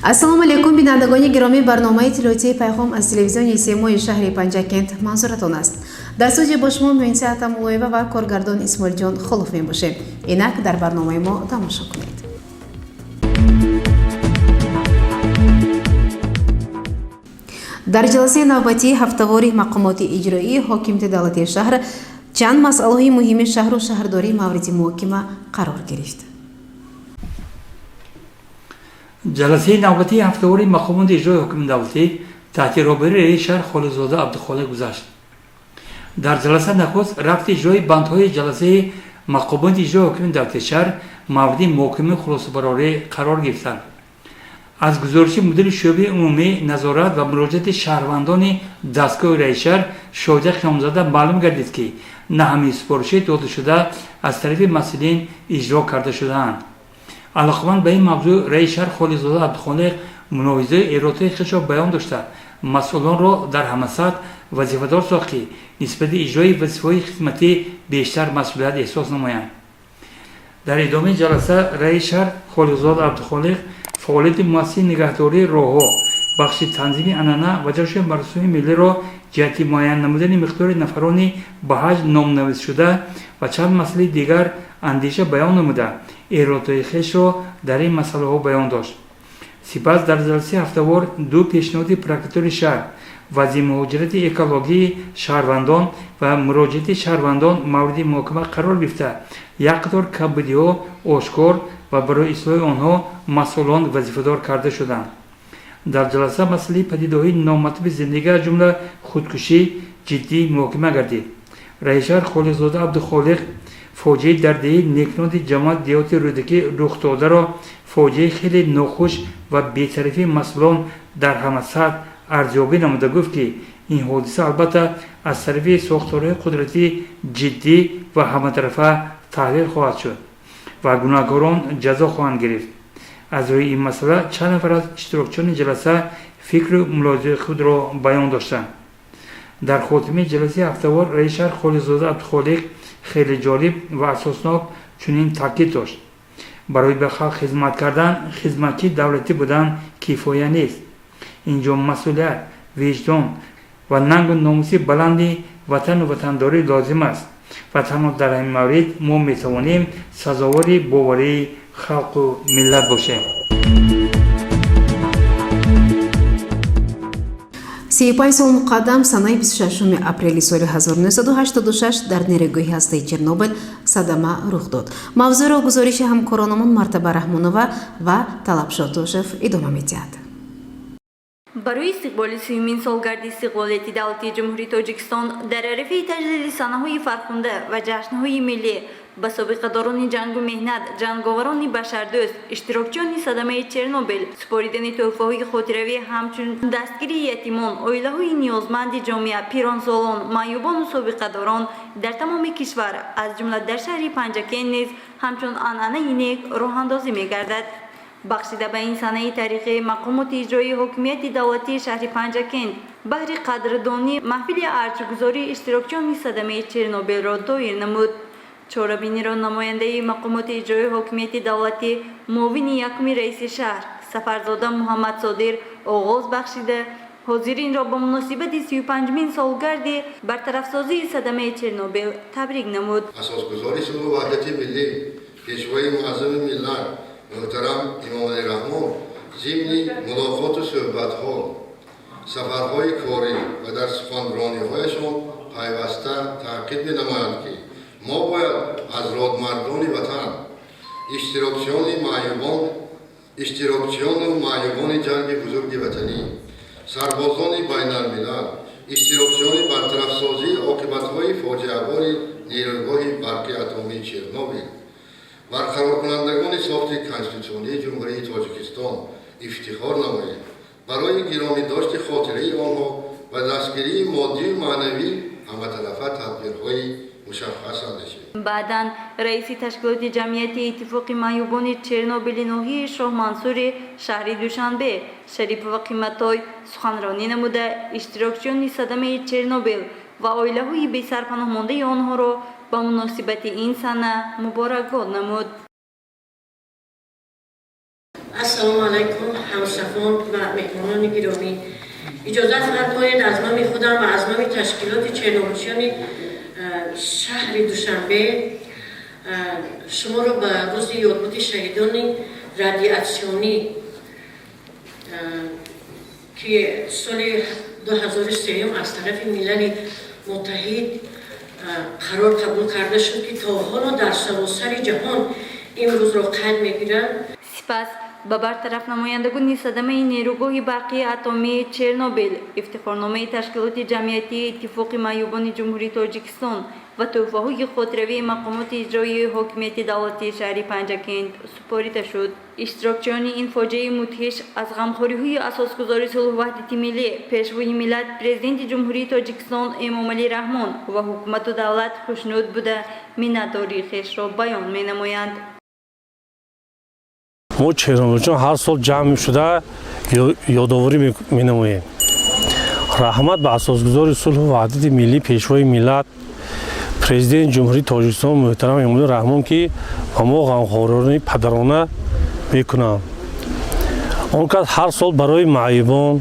Ассалому алайкум, бинандагони гиромӣ. Барномаи иттилоотии «Пайғом» аз телевизиони Семои шаҳри Панҷакент манзуратон аст. Дар студия бо шумо Муинса Атамуллоева ва коргардон Исмоилҷон Холов мебошем. Инак дар барномаи мо тамошо кунед. Дар ҷаласаи навбатии ҳафтавори мақомоти иҷроии ҳокимияти давлатии шаҳр чанд масъалаҳои муҳими шаҳру шаҳрдорӣ мавриди муҳокима қарор гирифт. Ҷаласаи навбатии ҳафтавори мақомоти иҷрои ҳокимияти давлатӣ таҳти роҳбарии раиси шаҳр Холиқзода Абдухолиқ гузашт. Дар ҷаласа нахуст рафти иҷрои бандҳои ҷаласаи мақомоти иҷрои ҳокимияти давлатии шаҳр мавриди муҳокимаи хулосабарорӣ қарор гирифтанд. Аз гузориши мудири шӯъбаи умумӣ назорат ва муроҷиати шаҳрвандони дастгоҳи раиси шаҳр Шоҳида Қиёмзода маълум гардид, ки на ҳамаи супоришҳои додашуда аз тарафи масъулин иҷро карда шудаанд. Алоқаманд ба ин мавзӯъ раиси шаҳр Холиқзода Абдухолиқ мулоҳизаи эродҳои худро баён дошта, масъулонро дар ҳама сатҳ вазифадор сохт, ки нисбати иҷрои вазифаҳои хизматӣ бештар масъулият эҳсос намоянд. Дар идомаи ҷаласа раиси шаҳр Холиқзода Абдухолиқ фаъолияти муассисаи нигаҳдории роҳҳо, бахши танзими анъана ва ҷашну маросими миллиро ҷиҳати муайян намудани миқдори нафарони ба ҳаҷ номнависшуда ва чанд масъалаи дигар андеша баён намуда, эродҳои хешро дар ин масъалаҳо баён дошт. Сипас дар ҷаласаи ҳафтавор ду пешниҳоди прокуратури шаҳр, вазъи муҳоҷирати экологии шаҳрвандон ва муроҷиати шаҳрвандон мавриди муҳокима қарор гирифта, як қатор камбудиҳо ошкор ва барои ислоҳи онҳо масъулон вазифадор карда шуданд. Дар ҷаласа масъалаи падидаҳои номатлуби зиндагӣ, аз ҷумла худкушӣ, ҷиддӣ муҳокима гардид. Раиси шаҳр Холиқзода Абдухолиқ фоҷиаи дар деҳаи Некноди ҷамоат деҳоти Рӯдакӣ рухдодаро фоҷиаи хеле нохуш ва бетарафии масъулон дар ҳама сатҳ арзёбӣ намуда, гуфт, ки ин ҳодиса албатта аз тарафи сохторҳои қудратӣ ҷиддӣ ва ҳаматарафа таҳлил хоҳад шуд ва гунаҳкорон ҷазо хоҳанд гирифт. Аз рӯи ин масъала чанд нафар аз иштирокчиёни ҷаласа фикру мулоҳизаи худро баён доштанд. Дар хотимаи ҷаласаи ҳафтавор раиси шаҳр Холиқзода Абдухолиқ хеле ҷолиб ва асоснок чунин таъкид дошт: барои ба халқ хизмат кардан хизматчии давлатӣ будан кифоя нест. Инҷо масъулият, виҷдон ва нангу номуси баланди ватану ватандорӣ лозим аст ва танҳо дар ҳамин маврид мо метавонем сазовори боварии халқу миллат бошем. 35 сол муқаддам, санаи 26 апрели соли 1986, дар нерӯгоҳи ҳастаи Чернобил садама рух дод. Мавзӯъро гузориши ҳамкоронамон Мартаба Раҳмонова ва Талабшо Тошев идома медиҳад. Барои истиқболи сеюмин солгарди истиқлолияти давлатии Ҷумҳурии Тоҷикистон дар арафаи таҷлили санаҳои фархунда ва ҷашнҳои миллӣ ба собиқадорони ҷангу меҳнат, ҷанговарони башардӯст, иштирокчиёни садамаи Чернобил супоридани тӯҳфаҳои хотиравӣ, ҳамчун дастгирии ятимон, оилаҳои ниёзманди ҷомеа, пиронсолон, маъюбону собиқадорон дар тамоми кишвар, аз ҷумла дар шаҳри Панҷакент низ ҳамчун анъанаи нек роҳандозӣ мегардад. Бахшида ба ин санаи таърихӣ мақомоти иҷроии ҳокимияти давлатии шаҳри Панҷакент баҳри қадрдонӣ маҳфили арҷгузории иштирокчиёни садамаи Чернобилро доир намуд. Чорабиниро намояндаи мақомоти иҷроии ҳокимияти давлатӣ, муовини якуми раиси шаҳр Сафарзода Муҳаммадсодир оғоз бахшида, ҳозиринро ба муносибати 35-мин солгарди бартарафсозии садамаи Чернобил табрик намуд. Асосгузори сулҳу ваҳдати миллӣ, Пешвои муаззами миллат муҳтарам Эмомалӣ Раҳмон зимни мулоқоту суҳбатҳо, сафарҳои корӣ ва дар суханрониҳояшон пайваста таъкид менамоянд, ки мо бояд аз родмардони ватан, иштирокчиёни маъюбон, иштирокчиёну маъюбони ҷанги бузурги ватанӣ, сарбозони байналмилал, иштирокчиёни бартарафсозии оқибатҳои фоҷиабори нерӯгоҳи барқи атомии Чернобил, барқароркунандагони сохти конститутсионии Ҷумҳурии Тоҷикистон ифтихор намоем. Барои гиромӣ дошти хотираи онҳо ва дастгирии моддию маънавӣ ҳаматарафа тадбирҳои мушаххас андешид. Баъдан раиси ташкилоти ҷамъияти Иттифоқи маъюбони Чернобили ноҳияи Шоҳмансури шаҳри Душанбе Шарипова Қиматой суханронӣ намуда, иштирокчиёни садамаи Чернобил ва оилаҳои бесарпаноҳмондаи онҳоро ба муносибати ин сана муборакбод намуд. Ассалому алайкум, ҳамсафон ва меҳмонони гиромӣ. Иҷозат фармоед, аз номи худам ва аз номи ташкилоти чернобылчиёни шаҳри Душанбе шуморо ба рӯзи ёдбуди шаҳидони радиатсионӣ, ки соли 2003 аз тарафи Милали Муттаҳид қарор қабул карда шуд, ки то ҳоло дар саросари ҷаҳон ин рӯзро қайд мегиранд. Сипас ба бартараф намояндагони садамаи нерӯгоҳи барқии атомии Чернобил ифтихорномаи ташкилоти ҷамъиятии Иттифоқи маъюбони Ҷумҳурии Тоҷикистон ва тӯҳфаҳои хотиравии мақомоти иҷроии ҳокимияти давлатии шаҳри Панҷакент супорида шуд. Иштирокчиёни ин фоҷиаи мудҳиш аз ғамхориҳои асосгузори сулҳу ваҳдати миллӣ, Пешвои миллат, Президенти Ҷумҳурии Тоҷикистон Эмомалӣ Раҳмон ва ҳукумату давлат хушнуд буда, миннатдории хешро баён менамоянд. Мо чернобылчиён ҳар сол ҷамъ шуда ёдоворӣ менамоем. Раҳмат ба асосгузори сулҳу ваҳдати миллӣ, Пешвои миллат, Президенти Ҷумҳурии Тоҷикистон муҳтарам Эмомалӣ Раҳмон, ки ба мо ғамхорони падарона мекунанд. Он кас ҳар сол барои маъюбон,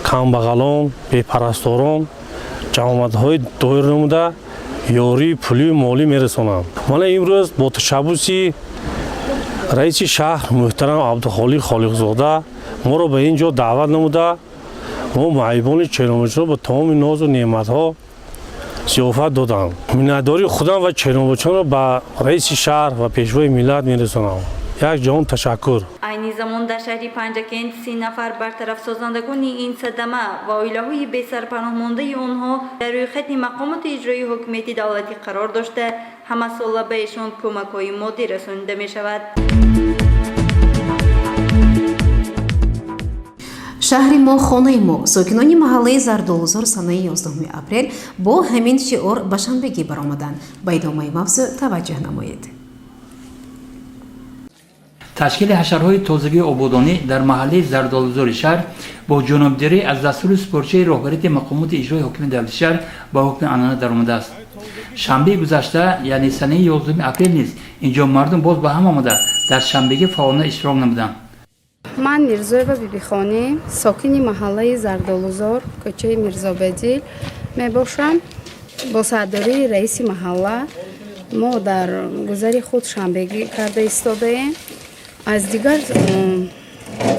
камбағалон, бепарасторон ҷамъомадҳои доир намуда, ёрии пулию молӣ мерасонанд. Мана имрӯз бо ташаббуси раиси шаҳр муҳтарам Абдухолиқ Холиқзода моро ба ин ҷо даъват намуда, мо маъюбони чернобылчиро ба тамоми нозу неъматҳо зиёфат доданд. Миннатдории худам ва чернобылчиёнро ба раиси шаҳр ва Пешвои миллат мерасонам. Як ҷаҳон ташаккур. Айни замон дар шаҳри Панҷакент 30 нафар бартарафсозандагони ин садама ва оилаҳои бесарпаноҳмондаи онҳо дар рӯйхати мақомоти иҷроии ҳокимияти давлатӣ қарор дошта, ҳамасола ба эшон кӯмакҳои моддӣ расонида мешавад. Шаҳри мо, хонаи мо. Сокинони маҳаллаи Зардолузор санаи 11 апрел бо ҳамин шиор ба шанбегӣ баромаданд. Ба идомаи мавзӯъ таваҷҷӯҳ намоед. Ташкили ҳашарҳои тозагии ободонӣ дар маҳаллаи Зардолузори шаҳр бо ҷонибдорӣ аз дастури супоришаи роҳбарияти мақомоти иҷрои ҳокимияти давлати шаҳр ба ҳукми анъана даромадааст. Шанбеи гузашта, яъне санаи 11 апрел низ инҷо мардум боз ба ҳам омада, дар шанбегӣ фаъолона иштирок намуданд. Ман Мирзоева Бибихонӣ, сокини маҳаллаи Зардолузор, кӯчаи Мирзобедил мебошам. Бо сардории раиси маҳалла мо дар гузари худ шанбегӣ карда истодаем. Аз дигар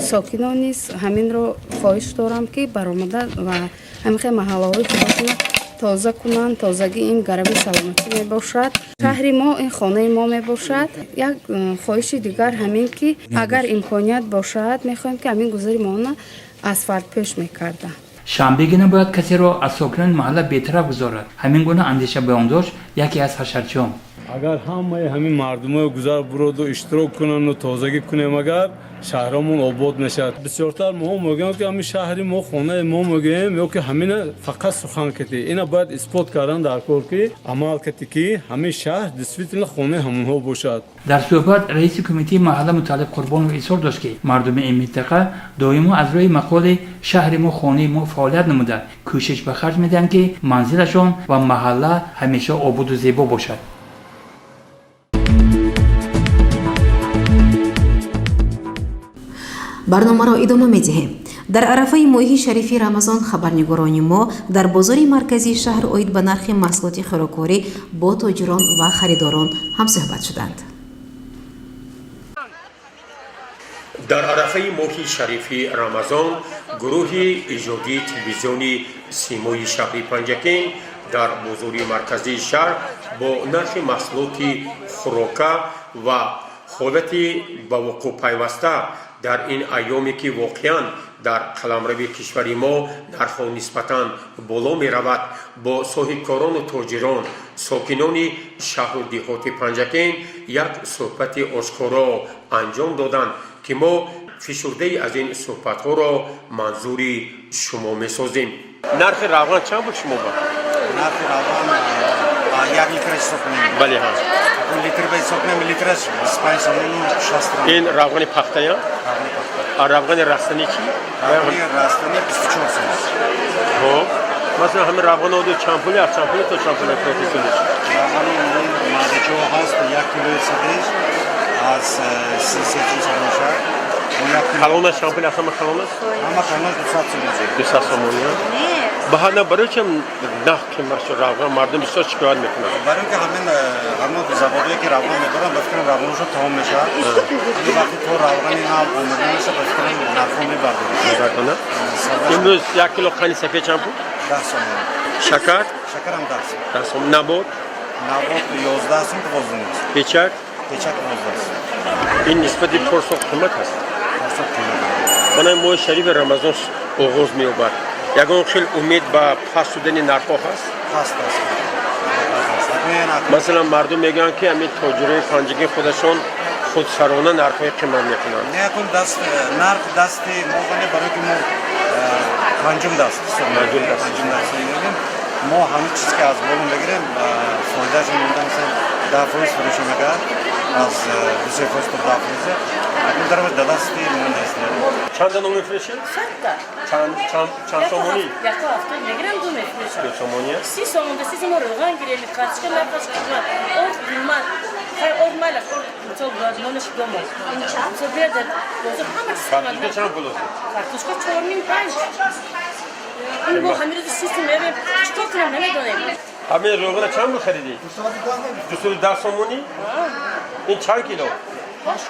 сокинон низ ҳаминро хоҳиш дорам, ки баромада ва ҳамин хел маҳаллаҳои худашонро тоза кунанд. Тозагӣ ин гарави саломатӣ мебошад. Шаҳри мо ин хонаи мо мебошад. Як хоҳиши дигар ҳамин ки, агар имконият бошад, мехоҳем, ки ҳамин гузари моно асфалтпӯш мекарданд. Шанбегӣ набояд касеро аз сокинони маҳалла бетараф гузорад. Ҳамин гуна андеша баён дошт яке аз ҳашарчиён. Агар ҳамаи ҳамин мардумои гузар буроду иштирок кунанду тозагӣ кунем, агар шаҳрамон обод мешавад. Бисёртар мо мегӯем, ки ҳамин шаҳри мо, хонаи мо мегӯем, ё ки ҳамина фақат сухан катӣ, ина бояд исбот кардан дар кор, ки амал катӣ, ки ҳамин шаҳр действительно хонаи ҳамонҳо бошад. Дар суҳбат раиси кумитаи маҳалла Муталлиб Қурбонов изҳор дошт, ки мардуми ин минтақа доимо аз рӯи мақоли «шаҳри мо, хонаи мо» фаъолият намуда, кӯшиш ба харҷ медиҳанд, ки манзилашон ва маҳалла ҳамеша ободу зебо бошад. Барномаро идома медиҳем. Дар арафаи моҳи шарифи Рамазон хабарнигорони мо дар бозори марказии шаҳр оид ба нархи маҳсулоти хӯрокворӣ бо тоҷирон ва харидорон ҳамсӯҳбат шуданд. Дар арафаи моҳи шарифи Рамазон гурӯҳи иҷодии телевизиони Симои шаҳри Панҷакент дар бозори марказии шаҳр бо нархи маҳсулоти хӯрока ва ҳолати ба вуқӯъ пайваста дар ин айёме, ки воқеан дар қаламрави кишвари мо нархҳо нисбатан боло меравад, бо соҳибкорону тоҷирон, сокинони шаҳру деҳоти Панҷакент як суҳбати ошкоро анҷом доданд, ки мо фишурдае аз ин суҳбатҳоро манзури шумо месозем. Нархи равған чанд буд шумо ба? Нархи равған як литр ҳисоб кунем? Бале, ҳа. Литр ба ҳисоб кунем, литраш 25 сомону 60 ром. Ин равғани пахтая? Равғани пахта. А равғани растанӣ чӣ? Равғани растанӣ 24 сом. Хоб, масалан, ҳамин равғаноду чанд пули, аз чанд пули то чанд пули профисониш? Равғани мардачо ҳаст, як килои садеш аз 33 сом мешавад. Калонаш чанд пул аст? Ҳама калонаш? Ҳама калонаш 200 сомон. 200 сомон, баҳана барои чӣ нарх қимат шуд равған? Мардум бисёр шикоят мекунанд. Барои ки ҳамин ҳамон заводое ки равған медоранд, ба фикрам равғанашон тамом мешавад. Ҳамин вақти то равғани нав омода мешавад, ба фикрам нархҳо мебардорад. Мебардонад. Имрӯз як кило қанди сафед чанд пул? 10 сомон. Шакар? Шакарам 10 сом. 10 сом. Набот? Набот 11 сом, 12 сом. Печак? Печак 12 сом. Ин нисбати порсол қимат аст. Порсол қимат. Мана моҳи шарифи Рамазон оғоз меёбад. Ягон хел умед ба паст шудани нархҳо ҳаст? Паст аст. Масалан, мардум мегӯянд, ки ҳамин тоҷирои Панҷакент худашон худсарона нархҳои қимат мекунанд. Не, акун даст нарх дасти мо вале, барои ки мо панҷум даст панҷум даст панҷум даст мегирем. Мо ҳамин чиз ки аз боло мегирем, фоидаашон монда, масалан, 10% фурӯша мекард, аз 2-3% то 10%. Акун дараш да дасти мо нест. Чанд дона мефурӯшед? Садта. Чанд сомонӣ? Яко ҳафтод мегирам, ду мефурӯшам. Ду сомонӣ? 30 сомон, 30 сомон равған гирем, картошка нархаш қимат, орд қимат. Хай, орд майлаш, орд мисол нонаш домо. Мисол бия дар бозор ҳама чиз қимат. Картошка чанд пул аст? Картошка чор ним, панҷ. Ин бо ҳамин рӯзи 30 сом меёбем, чӣ кор кунам, намедонем. Ҳамин равғана чанд пул харидӣ? 210 сомонӣ? Ин чанд кило? 8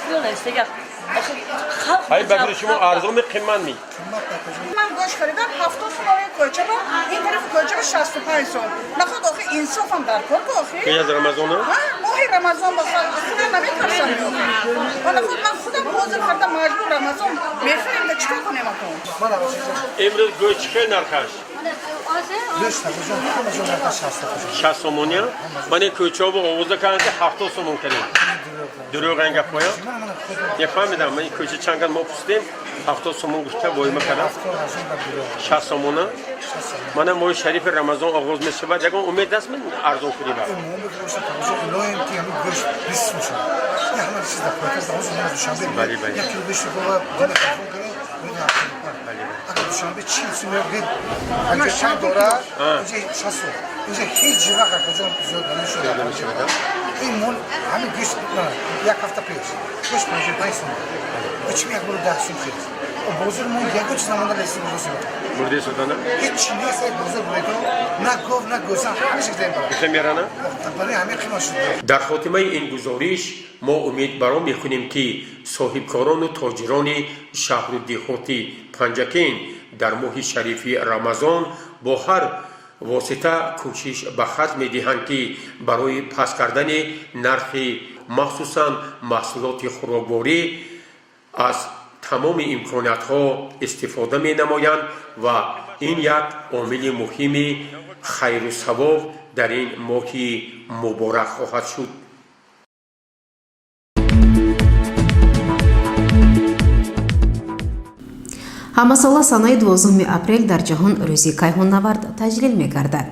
кило навиштага. Ҳай, ба фикри шумо арзон ми, қимат ми? Ман гӯшт харидам 70 сом ои кӯчаба, ин тарафи кӯчаба 65 сом. Наход охи инсофам дар кор ку охи. Пеш аз Рамазона? Моҳи Рамазон ба худам наметарсам. Наход ман худам ҳозир харидам, маҷбур Рамазон мехарем да, чикор кунем акун? Имрӯз гӯшт чӣ хел нархаш? 60 сомония. Ман ин кӯчаҳо овоза кардам, ки 70 сомон кардем. Дурӯғ ин гапҳоя? Нефаҳмидам. Ман ин кӯча чанд гап мо пурсидем, 70 сомон гуфта воима кардам. 60 сомона. Мана моҳи шарифи Рамазон оғоз мешавад, ягон умед аст ман арзон кунӣ ба? Бале, бале. Душанбе 40 сум ё бед 55 дора, инҷа 60 сум. Инҷа ҳеҷ вақт акаҷон зиёд намешуда. Ин мол ҳамин гӯшт як ҳафта пеш гӯшт 55 сум, чим як бор 10 сум хез. Бозор мо ягон чиз намонда, леси бозор. Бурди содана? Ҳеҷ нест бозор бурето, на гов, на гӯсан, ҳамеша гизаем. Гуфта мерана. Барои ҳамин қимат шуд. Дар хотимаи ин гузориш мо умед барон мекунем, ки соҳибкорону тоҷирони шаҳру деҳоти Панҷакент дар моҳи шарифи Рамазон бо ҳар восита кӯшиш ба харҷ медиҳанд, ки барои паст кардани нархи махсусан маҳсулоти хӯрокворӣ аз тамоми имкониятҳо истифода менамоянд ва ин як омили муҳими хайру савоб дар ин моҳи муборак хоҳад шуд. Ҳамасола санаи 12 апрел дар ҷаҳон рӯзи кайҳоннавард таҷлил мегардад.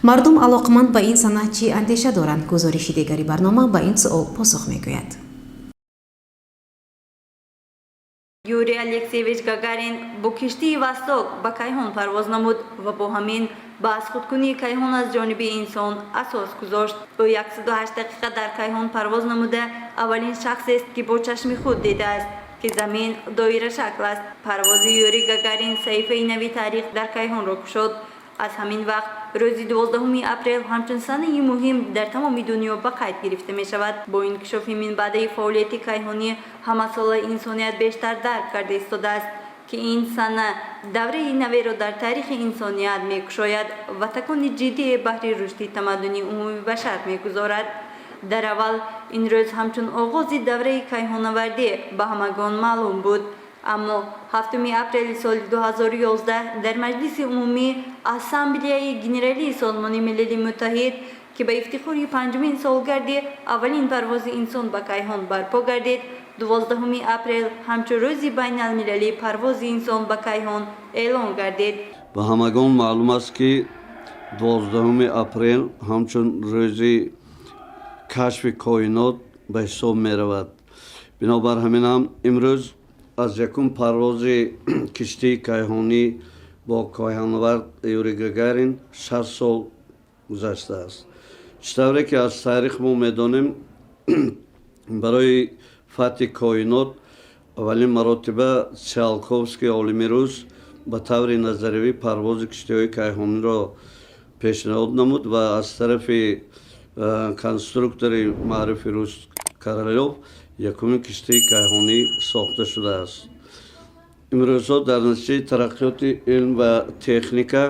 Мардум алоқаманд ба ин сана чӣ андеша доранд? Гузориши дигари барнома ба ин суол посух мегӯяд. Юрий Алексеевич Гагарин бо киштии «Восток» ба кайҳон парвоз намуд ва бо ҳамин ба азхудкунии кайҳон аз ҷониби инсон асос гузошт. Ӯ 108 дақиқа дар кайҳон парвоз намуда, аввалин шахсест, ки бо чашми худ дидааст, ки замин доирашакл аст. Парвози Юрий Гагарин саҳифаи нави таърих дар кайҳонро кушод. Аз ҳамин вақт рӯзи 12 апрел ҳамчун санаи муҳим дар тамоми дунё ба қайд гирифта мешавад. Бо инкишофи минбаъдаи фаъолияти кайҳонӣ ҳамасола инсоният бештар дарк карда истодааст, ки ин сана давраи наверо дар таърихи инсоният мекушояд ва такони ҷиддие баҳри рушди тамаддуни умумии башар мегузорад. Дар аввал ин рӯз ҳамчун оғози давраи кайҳоннавардӣ ба ҳамагон маълум буд, аммо 7 апрели соли 2011 дар Маҷлиси умумӣ Ассамблеяи Генералии Созмони Милали Муттаҳид, ки ба ифтихори панҷумин солгарди аввалин парвози инсон ба кайҳон барпо гардид, 12 апрел ҳамчун рӯзи байналмилалии парвози инсон ба кайҳон эълон гардид. Ба ҳамагон маълум аст, ки 12 апрел ҳамчун рӯзи кашфи коинот ба ҳисоб меравад. Бинобар ҳамин ҳам имрӯз аз якум парвози киштии кайҳонӣ бо кайҳоннавард Юрий Гагарин 60 сол гузаштааст. Чӣ тавре ки аз таърих мо медонем, барои Фатҳи коинот аввалин маротиба Циолковский, олими рус, ба таври назаривӣ парвози киштиҳои кайҳониро пешниҳод намуд ва аз тарафи конструктори маъруфи рус Королёв якумин киштии кайҳонӣ сохта шудааст. Имрӯзҳо дар натиҷаи тараққиёти илм ва техника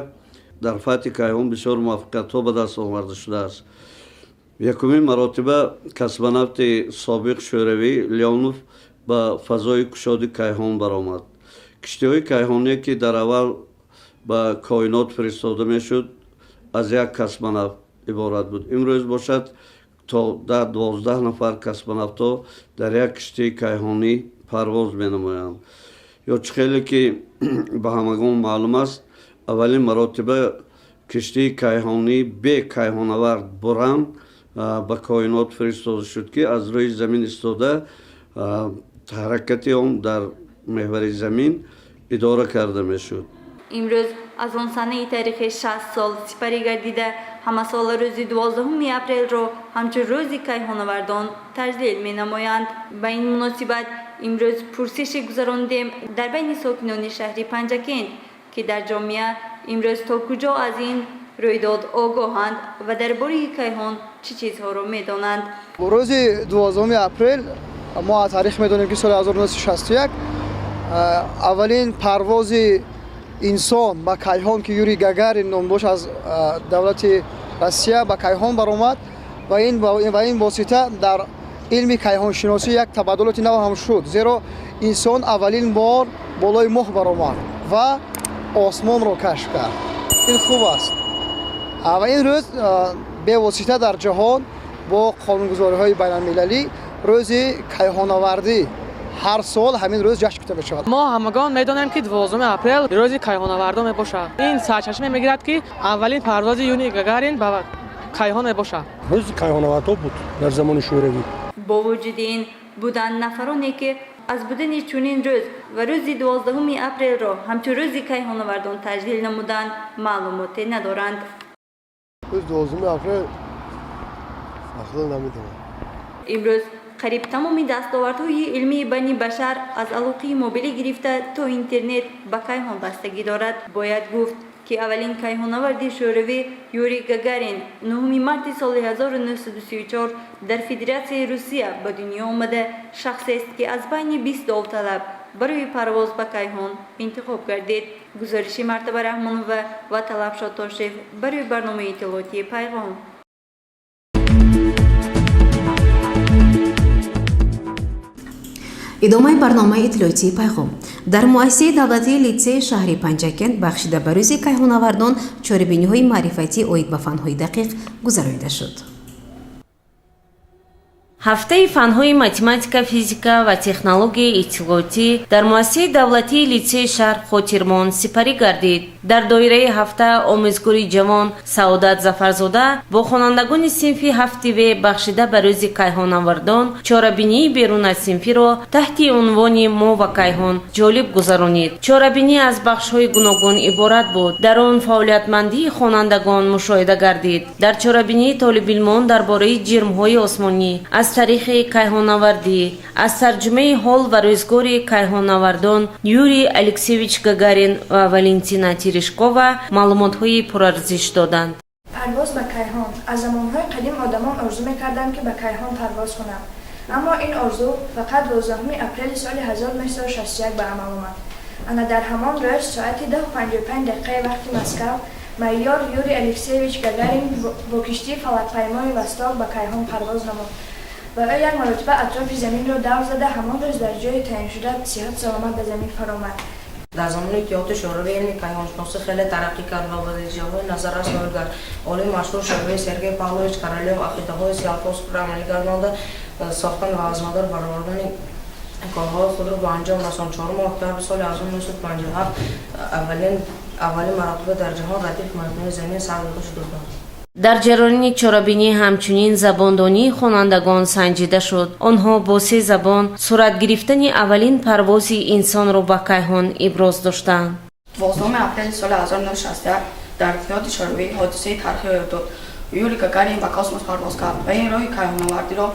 дар фатҳи кайҳон бисёр муваффақиятҳо ба даст оварда шудааст. Якумин маротиба космонавти собиқ шӯравӣ Леонов ба фазои кушоди кайҳон баромад. Киштиҳои кайҳоние, ки дар аввал ба коинот фиристода мешуд, аз як космонавт иборат буд. Имрӯз бошад, то 10-12 нафар космонавтҳо дар як киштии кайҳонӣ парвоз менамоянд. Ё чӣ хеле ки ба ҳамагон маълум аст, аввалин маротиба киштии кайҳонӣ бе кайҳонавард Буран ба коинот фиристода шуд, ки аз рӯи замин истода ҳаракати он дар меҳвари замин идора карда мешуд. Имрӯз аз он санаи таърихи 60 сол сипарӣ гардида, ҳамасола рӯзи 12 апрелро ҳамчун рӯзи кайҳонавардон таҷлил менамоянд. Ба ин муносибат имрӯз пурсише гузарондем дар байни сокинони шаҳри Панҷакент, ки дар ҷомеа имрӯз то куҷо аз ин рӯйдод огоҳанд ва дар бораи кайҳон чӣ чизҳоро медонанд. Рӯзи 12 апрел мо аз таърих медонем, ки соли 1961 аввалин парвози инсон ба кайҳон, ки Юрий Гагарин ном дошт, аз давлати Россия ба кайҳон баромад ва ин восита дар илми кайҳоншиносӣ як табаддулоти нав ҳам шуд, зеро инсон аввалин бор болои моҳ баромад ва осмонро кашф кард. Ин хуб аст ва ин рӯз бевосита дар ҷаҳон бо қонунгузориҳои байналмилалӣ рӯзи кайҳонавардӣ ҳар сол ҳамин рӯз ҷашн гирифта мешавад. Мо ҳамагон медонем, ки 12 апрел рӯзи кайҳонавардон мебошад. Ин сарчашма мегирад, ки аввалин парвози Юрий Гагарин ба кайҳон мебошад. Рӯзи кайҳонавардҳо буд дар замони шӯравӣ. Бо вуҷуди ин, буданд нафароне, ки аз будани чунин рӯз ва рӯзи 12 апрелро ҳамчун рӯзи кайҳонавардон таҷлил намуданд, маълумоте надоранд. Рӯзи 12 апрел ахло намедонам. Имрӯз қариб тамоми дастовардҳои илмии бани башар, аз алоқаи мобилӣ гирифта то интернет, ба кайҳон бастагӣ дорад. Бояд гуфт, ки аввалин кайҳонаварди шӯравӣ Юрий Гагарин 9 марти соли 1934 дар Федератсияи Русия ба дунё омада, шахсест, ки аз байни 20 довталаб барои парвоз ба кайҳон интихоб гардид. Гузориши Мартаба Раҳмонова ва Талабшод Тошев барои барномаи иттилоотии Пайғом. Идомаи барномаи иттилоотии Пайғом. Дар муассисаи давлатии литсеи шаҳри Панҷакент бахшида ба рӯзи кайҳонавардон чорабиниҳои маърифатӣ оид ба фанҳои дақиқ гузаронида шуд. Ҳафтаи фанҳои математика, физика ва технологияи иттилоотӣ дар муассисаи давлатии литсеи шаҳр хотирмон сипарӣ гардид. Дар доираи ҳафта омӯзгори ҷавон Саодат Зафарзода бо хонандагони синфи ҳафти В бахшида ба рӯзи кайҳонавардон чорабинии берунасинфиро таҳти унвони «Мо ва кайҳон» ҷолиб гузаронид. Чорабинӣ аз бахшҳои гуногун иборат буд. Дар он фаъолиятмандии хонандагон мушоҳида гардид. Дар чорабинии толибилмон дар бораи ҷирмҳои осмонӣ, аз таърихи кайҳонавардӣ, аз тарҷумаи ҳол ва рӯзгори кайҳонавардон Юрий Алексеевич Гагарин ва Валентина Терешкова маълумотҳои пурарзиш доданд. Парвоз ба кайҳон. Аз замонҳои қадим одамон орзу мекарданд, ки ба кайҳон парвоз кунанд, аммо ин орзу фақат 12 апрели соли 1961 ба амал омад. Ана дар ҳамон рӯз соати 10:55 дақиқаи вақти Москав майор Юрий Алексеевич Гагарин бо киштии фалакпаймои Восток ба кайҳон парвоз намуд ва ӯ як маротиба атрофи заминро давр зада, ҳамон рӯз дар ҷои таъиншуда сиҳату саломат ба замин фаромад. Дар замони Иттиҳоди Шӯравӣ илми кайҳоншиносӣ хеле тараққӣ кард ва ба натиҷаҳои назаррас ноил гард. Олими машҳури шӯравӣ Сергей Павлович Королёв ақидаҳои Циолковскийро амалӣ гардонда, сохтан ва аз мадор баровардани корҳои худро ба анҷом расонд. 4 октябри соли 1957 аввалин маротиба дар ҷаҳон радифи маҷмӯи замин сар дода шуда буд. Дар ҷараёни чорабинӣ ҳамчунин забондонии хонандагон санҷида шуд. Онҳо бо се забон сурат гирифтани аввалин парвози инсонро ба кайҳон иброз доштанд. 12 апрели соли 1961 дар Иттиҳоди Шӯравӣ ҳодисаи таърихӣ рӯй дод. Юрий Гагарин ба космос парвоз кард ва ин роҳи кайҳонавардиро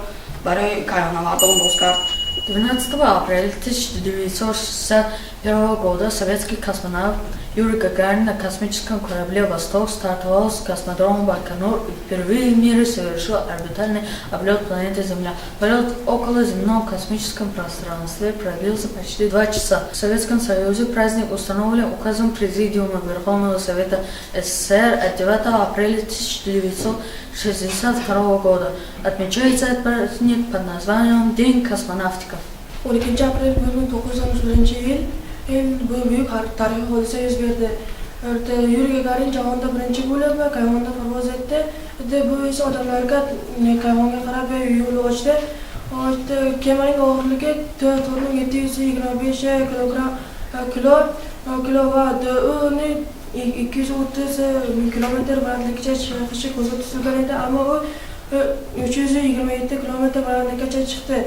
барои кайҳонавардон боз кард. 12 апреля 1961 года советский космонавт Юрий Гагарин на космическом корабле «Восток» стартовал с космодрома Байконур и впервые в мире совершил орбитальный облет планеты Земля. Полет в околоземном космическом пространстве продлился почти 2 часа. В Советском Союзе праздник установлен указом Президиума Верховного Совета СССР от 9 апреля 1962 года. Отмечается этот праздник под названием День космонавтиков. 12 aprel 1961 yil bu buyuk tarixiy hodisa yuz berdi. Yuriy Gagarin jahonda birinchi bo'lib kayhonda parvoz etdi. Bu esa odamlarga kayhonga qarab yo'l ochdi. Kemaning og'irligi 4725 kilogramm kilo va uni 230 kilometr balandlikkacha chiqishi ko'zda tutilgan edi, ammo u 327 kilometr balandlikkacha chiqdi.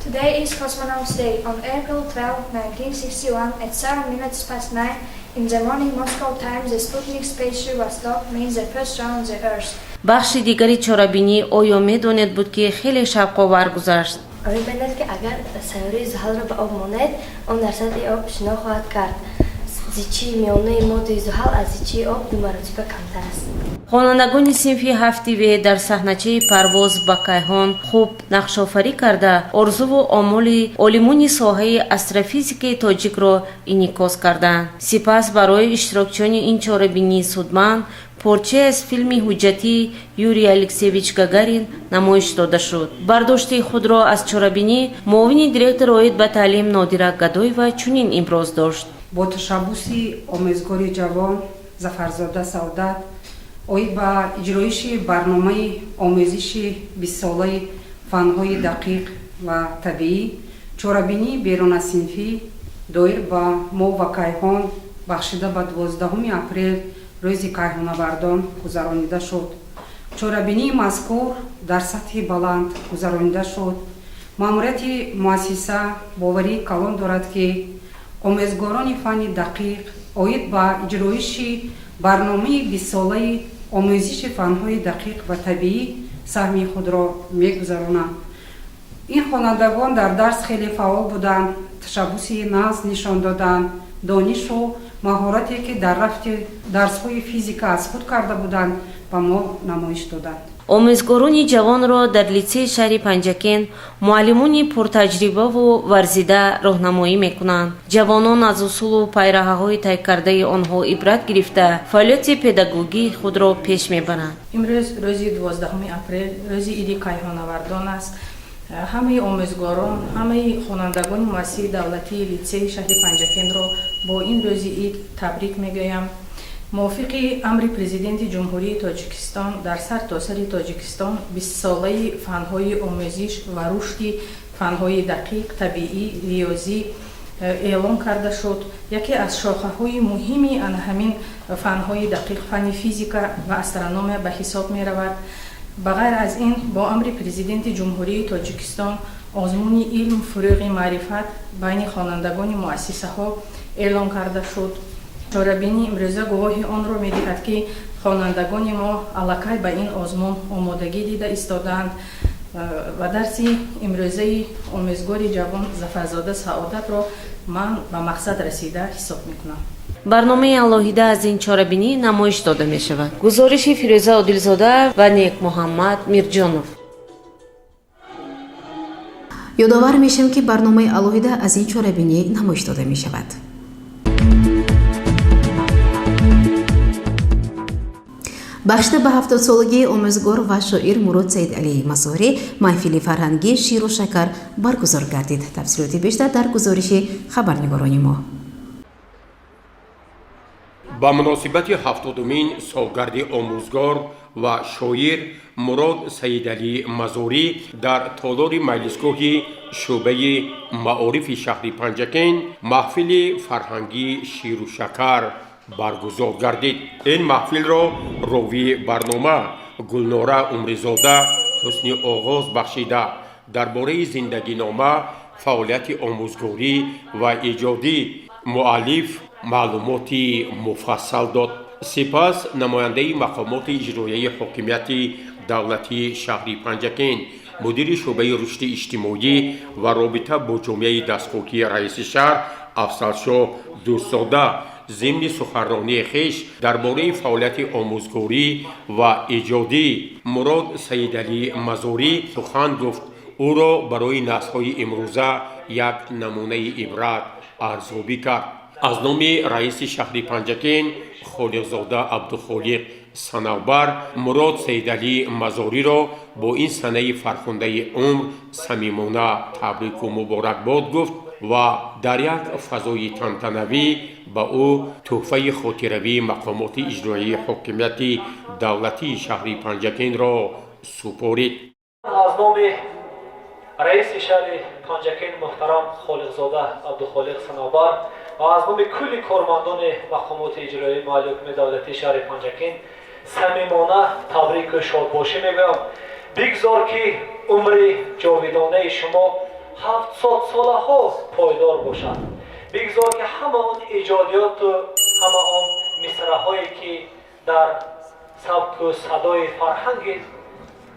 Today is Cosmonauts Day. On April 12, 1961, at 7 minutes past 9 in the morning Moscow time, the Sputnik spaceship Vostok made the first round the Earth. Бахши дигари чорабинӣ «Оё медонед» буд, ки хеле шавқовар гузашт. Оё медонед, ки агар сайёраи Зуҳалро ба об монед, он дар сатҳи об шино хоҳад кард? Зичии миёнаи моддаи Зуҳал аз зичии об ду маротиба камтар аст. Хонандагони синфи ҳафти В дар саҳначаи парвоз ба кайҳон хуб нақшофарӣ карда, орзуву омоли олимони соҳаи астрофизикаи тоҷикро инъикос карданд. Сипас барои иштирокчиёни ин чорабинии судманд порчае аз филми ҳуҷҷатии Юрий Алексеевич Гагарин намоиш дода шуд. Бардошти худро аз чорабинӣ муовини директор оид ба таълим Нодира Гадоева чунин имроз дошт. Бо ташаббуси омӯзгори ҷавон Зафарзода Саодат оид ба иҷроиши барномаи омӯзиши бистсолаи фанҳои дақиқ ва табиӣ чорабинии берунасинфӣ доир ба мо ва кайҳон бахшида ба 12 апрел, рӯзи кайҳонавардон, гузаронида шуд. Чорабинии мазкур дар сатҳи баланд гузаронида шуд. Маъмурияти муассиса боварии калон дорад, ки омӯзгорони фанни дақиқ оид ба иҷроиши барномаи бистсолаи омӯзиши фанҳои дақиқ ва табиӣ саҳми худро мегузаронанд. Ин хонандагон дар дарс хеле фаъол буданд, ташаббуси нағз нишон доданд, донишу маҳорате, ки дар рафти дарсҳои физика аз худ карда буданд, ба мо намоиш доданд. Омӯзгорони ҷавонро дар литсеи шаҳри Панҷакент муаллимони пуртаҷрибаву варзида роҳнамоӣ мекунанд. Ҷавонон аз усулу пайраҳаҳои тай кардаи онҳо ибрат гирифта, фаъолияти педагогии худро пеш мебаранд. Имрӯз рӯзи 12 апрел, рӯзи иди кайҳонавардон аст. Ҳамаи омӯзгорон, ҳамаи хонандагони муассисаи давлатии литсеи шаҳри Панҷакентро бо ин рӯзи ид табрик мегӯям. Мувофиқи амри Президенти Ҷумҳурии Тоҷикистон, дар сартосари Тоҷикистон бистсолаи фанҳои омӯзиш ва рушди фанҳои дақиқ, табиӣ, риёзӣ эълон карда шуд. Яке аз шохаҳои муҳими ана ҳамин фанҳои дақиқ фанни физика ва астрономия ба ҳисоб меравад. Ба ғайр аз ин, бо амри Президенти Ҷумҳурии Тоҷикистон озмуни «Илм фурӯғи маърифат» байни хонандагони муассисаҳо эълон карда шуд. Чорабинии имрӯза гувоҳи онро медиҳад, ки хонандагони мо аллакай ба ин озмун омодагӣ дида истодаанд ва дарси имрӯзаи омӯзгори ҷавон Зафарзода Саодатро ман ба мақсад расида ҳисоб мекунам. Барномаи алоҳида аз ин чорабинӣ намоиш дода мешавад. Гузориши Фирӯза Одилзода ва Некмуҳаммад Мирҷонов. Ёдовар мешавем, ки барномаи алоҳида аз ин чорабинӣ намоиш дода мешавад. Бахшида ба 70-солагии омӯзгор ва шоир Мурод Саидалии Мазорӣ маҳфили фарҳангии «Ширу шакар» баргузор гардид. Тафсилоти бештар дар гузориши хабарнигорони мо. Ба муносибати 70-умин солгарди омӯзгор ва шоир Мурод Саидалӣ Мазорӣ дар толори маҷлисгоҳи шӯъбаи маорифи шаҳри Панҷакент маҳфили фарҳангии «Ширу шакар» баргузор гардид. Ин маҳфилро ровии барнома Гулнора Умризода ҳусни оғоз бахшида, дар бораи зиндагинома, фаъолияти омӯзгорӣ ва эҷодӣ муаллиф маълумоти муфассал дод. Сипас намояндаи мақомоти иҷроияи ҳокимияти давлатии шаҳри Панҷакент Мудири шӯъбаи рушди иҷтимоӣ ва робита бо ҷомеаи дастхокии раиси шаҳр Афзалшоҳ Дӯстзода зимни суханронии хеш дар бораи фаъолияти омӯзгорӣ ва эҷодӣ Мурод Саидалӣ Мазорӣ сухан гуфт. Ӯро барои наслҳои имрӯза як намунаи ибрат арзёбӣ кард. Аз номи раиси шаҳри Панҷакент Холиқзода Абдухолиқ Санавбар Мурод Саидалӣ Мазориро бо ин санаи фархундаи умр самимона табрику муборакбод гуфт ва дар як фазои тантанавӣ ба ӯ тӯҳфаи хотиравии мақомоти иҷроияи ҳокимияти давлатии шаҳри Панҷакентро супорид. Аз номи раиси шаҳри Панҷакент муҳтарам Холиқзода Абдухолиқ Санобар ва аз номи кулли кормандони мақомоти иҷроияи маҳаллии ҳукумати давлатии шаҳри Панҷакент самимона табрику шодбошӣ мегӯям. Бигзор, ки умри ҷовидонаи шумо 700 солаҳо пойдор бошад. Бигзор, ки ҳама он эҷодиёту ҳама он мисраҳое, ки дар сабку садои фарҳанги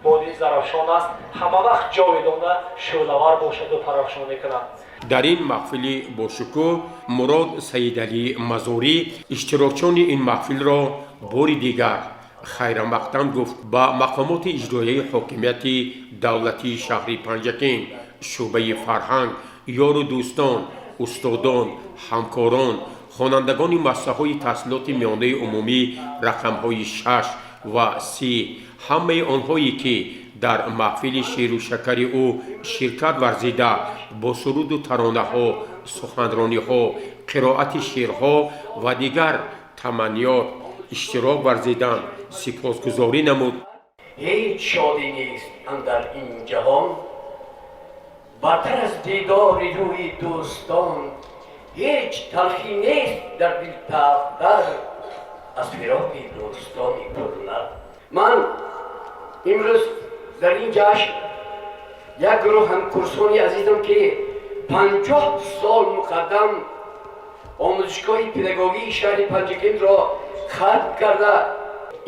водии Зарафшон аст, ҳама вақт ҷовидона шӯълавар бошаду парафшонӣ кунад. Дар ин маҳфили бошукӯҳ Мурод Саидалӣ Мазорӣ иштирокчиёни ин маҳфилро бори дигар хайрамақдам гуфт. Ба мақомоти иҷроияи ҳокимияти давлатии шаҳри Панҷакент, шӯъбаи фарҳанг, ёру дӯстон, устодон, ҳамкорон, хонандагони муассисаҳои таҳсилоти миёнаи умумӣ рақамҳои 6 ва 30, ҳамаи онҳое, ки дар маҳфили шеру шакари ӯ ширкат варзида, бо суруду таронаҳо, суханрониҳо, қироати шеърҳо ва дигар таманниёт иштирок варзиданд, сипосгузорӣ намуд. Ҳеҷ шодӣ нест андар ин ҷаҳон бартар аз дидори рӯи дӯстон, ҳеҷ талхӣ нест дар дил талхтар аз фироқи дӯстони пурлаб. Ман имрӯз дар ин ҷашн як гурӯҳ ҳамкурсони азизам, ки 50 сол муқаддам омӯзишгоҳи педагогии шаҳри Панҷакентро хатм карда,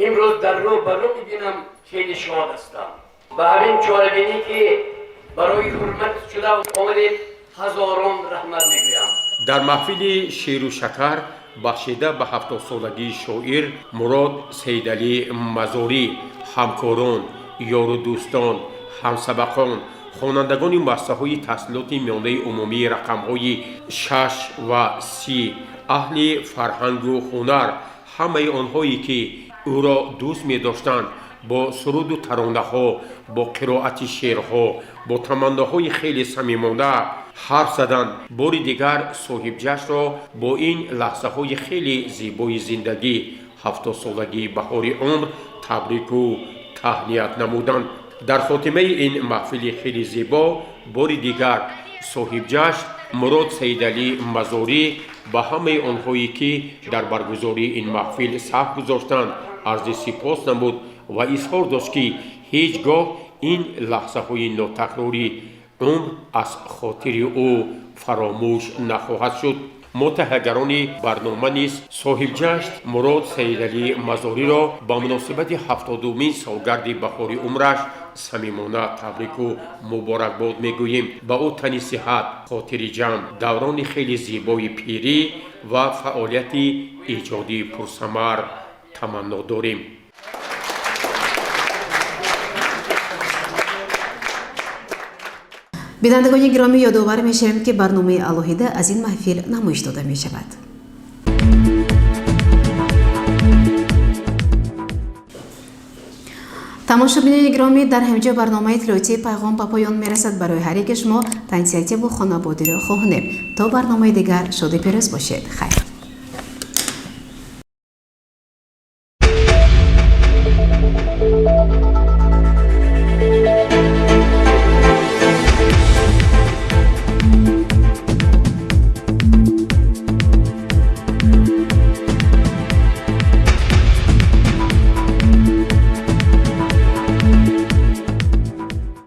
имрӯз дар рӯ ба рӯ мебинам, хеле шод ҳастам. Ба ҳамин чорабинӣ, ки барои ҳурмат шуда омадед, ҳазорон раҳмат мегӯям. Дар маҳфили шеру шакар, бахшида ба 70-солагии шоир Мурод Саидалӣ Мазорӣ, ҳамкорон, ёру дӯстон, ҳамсабақон, хонандагони муассисаҳои таҳсилоти миёнаи умумии рақамҳои 6 ва 30, аҳли фарҳангу ҳунар, ҳамаи онҳое, ки ӯро дӯст медоштанд, бо суруду таронаҳо, бо қироати шеърҳо, бо таманноҳои хеле самимона ҳарф заданд. Бори дигар соҳибҷашнро бо ин лаҳзаҳои хеле зебои зиндагӣ, 70-солагии баҳори умр, табрику таҳният намуданд. Дар хотимаи ин маҳфили хеле зебо бори дигар соҳибҷашн Мурод Саидалӣ Мазорӣ ба ҳамаи онҳое, ки дар баргузории ин маҳфил саҳм гузоштанд, арзи сипос намуд ва изҳор дошт, ки ҳеҷ гоҳ ин лаҳзаҳои нотакрории умр аз хотири ӯ фаромӯш нахоҳад шуд. Мо, таҳиягарони барнома низ, соҳибҷашн Мурод Саидалӣ Мазориро ба муносибати 70-умин солгарди баҳори умраш самимона табрику муборакбод мегӯем. Ба ӯ тани сиҳат, хотири ҷамъ, даврони хеле зебои пирӣ ва фаъолияти эҷодии пурсамар таманно дорем. Бинандагони гиромӣ, ёдовар мешавем, ки барномаи алоҳида аз ин маҳфил намоиш дода мешавад. Тамошобинони гиромӣ, дар ҳамин ҷо барномаи иттилоотии «Пайғом» ба поён мерасад. Барои ҳар яке шумо тансиҳативу хонободиро хоҳонем. То барномаи дигар шоду пирӯз бошед. Хайр.